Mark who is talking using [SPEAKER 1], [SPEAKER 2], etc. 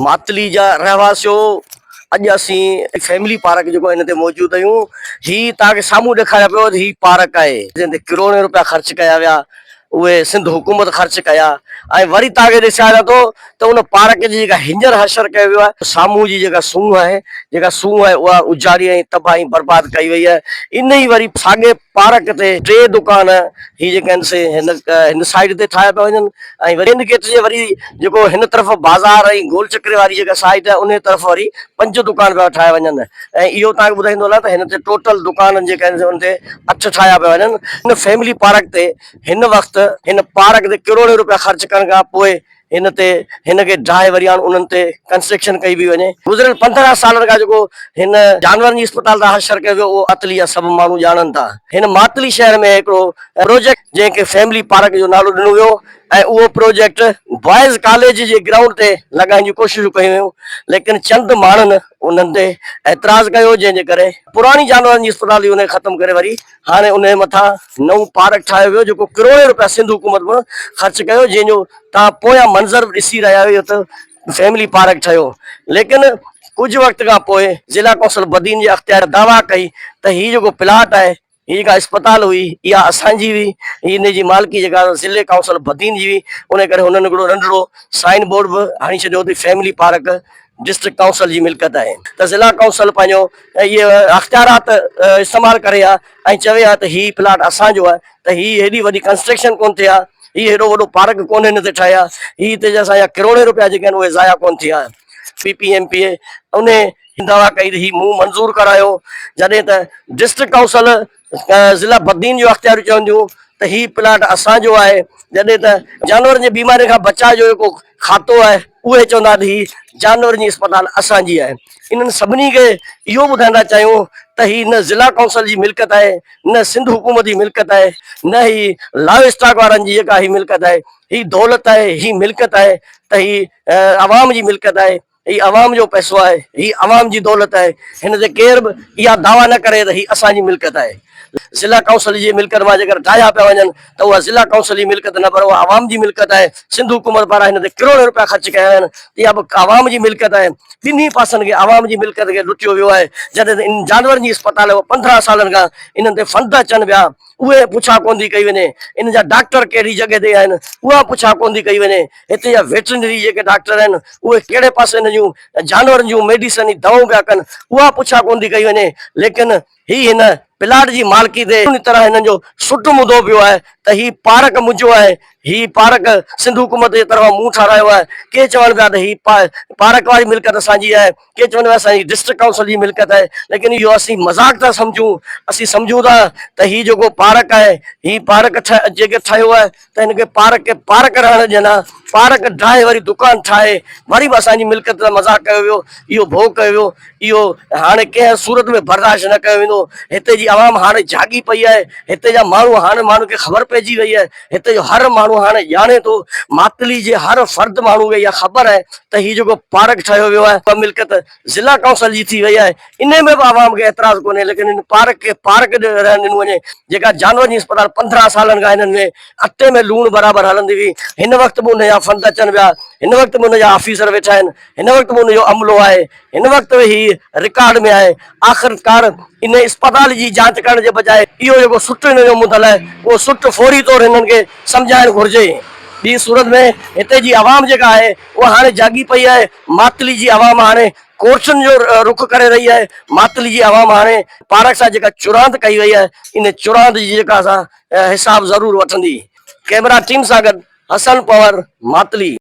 [SPEAKER 1] ماتلي جا رهواسيو اڄ اسين فيملي پارڪ جيڪو هن تي موجود آهيون هي توهان کي سامهون ڏيکاريان پيو هي پارڪ آهي جنهن تي ڪروڙين روپيا خرچ ڪيا ويا اهي سنڌ حڪومت خرچ ڪيا ۽ وري توهان کي ڏيکاريان ٿو ته ان پارڪ جي جيڪا هينئر حشر ڪيو ويو آهي سامهون جي جيڪا سونهن آهي جيڪا سونهن آهي اها اجاڙي ۽ تباهه ۽ برباد ڪئي وئي آهي ان ئي وري ساڳي پارڪ تي ٽي دڪان هي جيڪي آهن سي هن هن سائيڊ تي ٺاهيا پيا وڃن ۽ وري ان گيٽ جي وري جيڪو هن طرف بازار ۽ گول چڪري واري جيڪا سائيڊ آهي ان طرف وري پنج دڪان پيا ٺاهيا وڃن ۽ اهو توهان کي ٻڌائيندو هلان ته هن تي ٽوٽل دڪان جيڪي آهن سي ان تي اٺ ٺاهيا پيا وڃن هن فيملي پارڪ تي هن وقت هن پارڪ تي ڪروڙين روپيا خرچ ڪرڻ کان پوء هن تي هن کي ڊاهي وري هاڻ انهن تي ڪنسٽرڪشن ڪئي پئي وڃي. گذريل 15 سالن کان جيڪو هن جانورن جي اسپتال تان حشر ڪيو ويو اهو اتلي جا سڀ ماڻهو ڄاڻن ٿا. هن ماتلي شهر ۾ هڪڙو پروجيڪٽ جنهن کي فيملي پارڪ جو نالو ڏنو ويو ۽ اهو پروجيڪٽ بوائز ڪاليج جي گرائونڊ تي لڳائڻ جون ڪوششون ڪيون ويون ليڪن چند ماڻهن انهن تي اعتراض ڪيو جنهن جي ڪري پراڻي جانورن جي اسپتال هئي ان کي ختم ڪري وري هاڻي انهيء مٿان نئون پارڪ ٺاهيو ويو جيڪو ڪروڙين روپيا سنڌ حڪومت به خرچ ڪيو جنهن جو توهان پويان منظر به ڏسي رهيا آهيو ته فيملي پارڪ ٺهيو ليڪن ڪجهه وقت کان پوء ضلع ڪونسل بدين جي اختيار دعويٰ ڪئي ته هي جيڪو پلاٽ آهي هي جيڪا اسپتال هئي اها اسان جي هئي هي ان جي مالڪي جيڪا ضلع ڪائونسل بدين جي هئي ان ڪري هنن هڪڙو ننڍڙو سائن بورڊ به هڻي ڇڏيو ته فيملي پارڪ ڊسٽرڪٽ ڪائونسل جي ملڪيت آهي ته ضلع ڪائونسل پنهنجو اهي اختيارات استعمال ڪري ها ۽ چوي ها ته هي پلاٽ اسان جو آهي ته هي هيڏي وڏي ڪنسٽرڪشن ڪونه ٿئي ها هي هيڏو وڏو پارڪ ڪونه هن تي ٺهي ها هي هتي جا اسان جا ڪروڙين روپيا جيڪي آهن اهي ضايع ڪونه ٿئي ها پي پي ايم پي اي ان دعويٰ ڪئي ته هي مون منظور ڪرايو جڏهن ته ڊسٽرڪٽ ڪائونسل ضلع بدين جو اختياريون چون ٿيون ته هي پلاٽ اسان جو آهي جڏهن ته جانورن جي بيمارين کان بچاء جو جيڪو کاتو آهي اهي چوندا ته هي جانورن جي اسپتال اسان جي آهي انهن سڀني کي اهو ٻڌائڻ ٿا چاهيون ته هي نه ضلع ڪائونسل جي ملڪيت آهي نه سنڌ حڪومت جي ملڪيت آهي نه هي لائيو اسٽاڪ وارن جي جيڪا هي ملڪيت آهي هي دولت آهي هي ملڪيت آهي ته هي عوام جي ملڪيت آهي هي عوام جو پئسو آهي، هي عوام جي دولت آهي، هن تي ڪير به اها دعويٰ نه ڪري ته هي اسان جي ملڪيت آهي. ضلع ڪائونسل جي ملڪيت مان جيڪر ڊاهيا پيا وڃن ته اها ضلع ڪائونسل جي ملڪيت نه پر اها عوام جي ملڪيت آهي. سنڌ حڪومت پاران هن تي ڪروڙين روپيا خرچ ڪيا ويا آهن ته اها به عوام جي ملڪيت آهي. ٻنهي پاسن کي عوام جي ملڪيت کي لٽيو ويو آهي. جڏهن ته ان جانورن جي اسپتال اهي 15 سالن کان انهن تي فند اچن پيا. اهي پڇا ڪونه ٿي ڪئي وڃي، ان جا ڊاڪٽر ڪهڙي جڳهه تي آهن، اها پڇا ڪونه ٿي ڪئي وڃي، هتي جا ويٽرنري جيڪي ڊاڪٽر آهن، اهي ڪهڙي پاسي ان جون جانورن جون ميڊيسن ۽ دوائون پيا ڪن، اها پڇا ڪونه ٿي ڪئي وڃي، ليڪن هي هن پلاٽ جي مالڪي تي ان طرح هنن جو سٽ مڌو پيو آهي ته هي پارڪ منهنجو آهي، هي پارڪ سنڌ حڪومت جي طرفان مون ٺهرايو آهي، ڪي چون پيا ته هي پارڪ واري ملڪيت اسان جي آهي. ڪي چون ٿا اسان جي ڊسٽرڪٽ ڪائونسل جي ملڪيت آهي ليڪن اهو اسين مذاق ٿا سمجهون اسين سمجهون ٿا ته هي جيڪو پارڪ آهي هي پارڪ جيڪي ٺهيو آهي ته هن کي پارڪ کي پارڪ رهڻ ڏين ها پارڪ ڊاهي وري دڪان ٺاهي وري به اسان جي ملڪيت تي مذاق ڪيو ويو اهو ڀوڳ ڪيو ويو اهو هاڻي ڪنهن صورت ۾ برداشت نه ڪيو ويندو هتي جي عوام هاڻي جاڳي پئي آهي هتي جا ماڻهو هاڻي ماڻهن کي خبر پئجي وئي آهي هتي جو هر ماڻهو هاڻي ڄاڻي ٿو ماتلي جي هر فرد ماڻهو کي اها خبر آهي ته هي جيڪو پارڪ ٺاهيو ويو آهي اها ملڪيت ضلع ڪائونسل جي ٿي وئي آهي انهي ۾ به عوام کي اعتراض ڪونهي ليڪن هن پارڪ کي پارڪ رهڻ ڏنو وڃي جيڪا جانورن جي اسپتال 15 سالن کان هنن ۾ اٽي ۾ لوڻ برابر هلندي هئي هن وقت به ان جا فند اچن پيا هن وقت به ان جا آفيسر ويٺا آهن هن وقت به ان جو عملو آهي هن وقت به هي رڪارڊ ۾ آهي، آخرڪار ان اسپتال جي جاچ ڪرڻ جي بجاء اهو جيڪو سٽ هن جو ٻڌل آهي اهو سٽ فوري طور هنن کي سمجهائڻ گهرجي. ٻي صورت ۾ هتي جي عوام جيڪا آهي اها هاڻي جاڳي پئي آهي، ماتلي جي عوام هاڻي ڪورٽن جو رخ ڪري رهي آهي، ماتلي جي عوام هاڻي پارڪ سان جيڪا چراند ڪئي وئي آهي ان چراند جي جيڪا سا حساب ضرور وٺندي. ڪئميرا ٽيم سان گڏ حسن پنهور، ماتلي.